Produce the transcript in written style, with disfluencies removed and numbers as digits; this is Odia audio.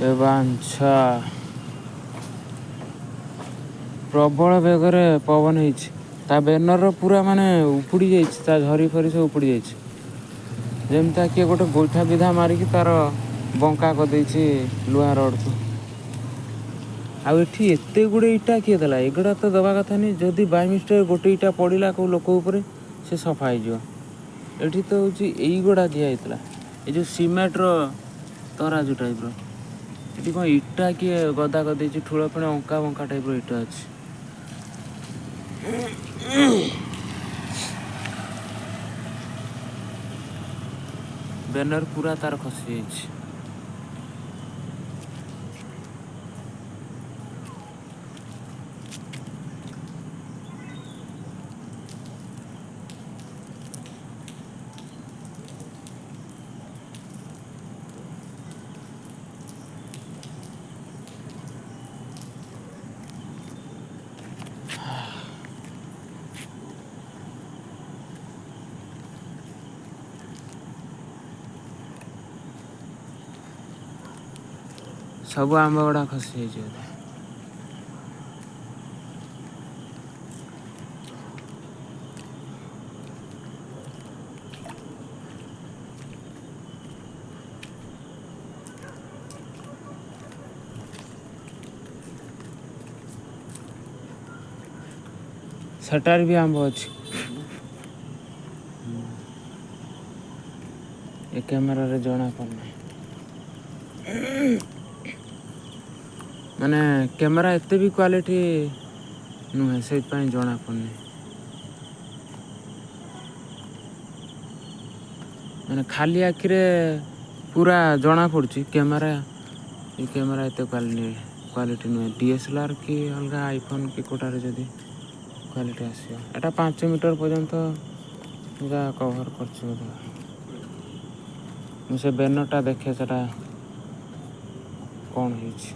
ଏ ବାଞ୍ଛା, ପ୍ରବଳ ବେଗରେ ପବନ ହେଇଛି। ତା ବ୍ୟାନର ପୁରା ମାନେ ଉପୁଡ଼ି ଯାଇଛି, ତା ଝରି ଫରି ସବୁ ଉପୁଡ଼ି ଯାଇଛି। ଯେମିତିଆ କିଏ ଗୋଟେ ଗୋଇଠା ବିଧା ମାରିକି ତାର ବଙ୍କା କରିଦେଇଛି ଲୁହା ରଡ଼କୁ। ଆଉ ଏଠି ଏତେ ଗୁଡ଼ିଏ ଇଟା କିଏ ଦେଲା? ଏଗୁଡ଼ା ତ ଦେବା କଥା ନି। ଯଦି ବାଇ ମିଷ୍ଟେକ୍ ଗୋଟେ ଇଟା ପଡ଼ିଲା କେଉଁ ଲୋକ ଉପରେ, ସେ ସଫା ହେଇଯିବ। ଏଠି ତ ହେଉଛି ଏଇଗୁଡ଼ା ଦିଆ ହେଇଥିଲା, ଏ ଯେଉଁ ସିମେଣ୍ଟର ତରାଜୁ ଟାଇପ୍ର। ଏଠି କ'ଣ ଇଟା କିଏ ଗଦା କରିଦେଇଛି ଠୁଳ, ପୁଣି ଅଙ୍କା ବଙ୍କା ଟାଇପ୍ର ଇଟା ଅଛି। ବ୍ୟାନର ପୁରା ତାର ଖସି ଯାଇଛି। ସବୁ ଆମ୍ବ ଗୁଡ଼ା ଖସି ଯାଇଛି ବୋଧେ। ସେଟାରେ ବି ଆମ୍ବ ଅଛି। ଏ କ୍ୟାମେରାରେ ଜଣା ପଡୁନାହିଁ, ମାନେ କ୍ୟାମେରା ଏତେ ବି କ୍ୱାଲିଟି ନୁହେଁ, ସେଇଥିପାଇଁ ଜଣା ପଡୁନି। ମାନେ ଖାଲି ଆଖିରେ ପୁରା ଜଣା ପଡୁଛି। କ୍ୟାମେରା, ଏ କ୍ୟାମେରା ଏତେ କ୍ୱାଲିଟି ନୁହେଁ। DSLR କି ଅଲଗା ଆଇଫୋନ୍ କି କୋଉଟାରେ ଯଦି କ୍ୱାଲିଟି ଆସିବ। ଏଟା 5 ମିଟର ପର୍ଯ୍ୟନ୍ତ ଯାହା କଭର୍ କରୁଛି ବୋଧେ। ମୁଁ ସେ ବ୍ୟାନରଟା ଦେଖେ, ସେଟା କ'ଣ ହେଇଛି।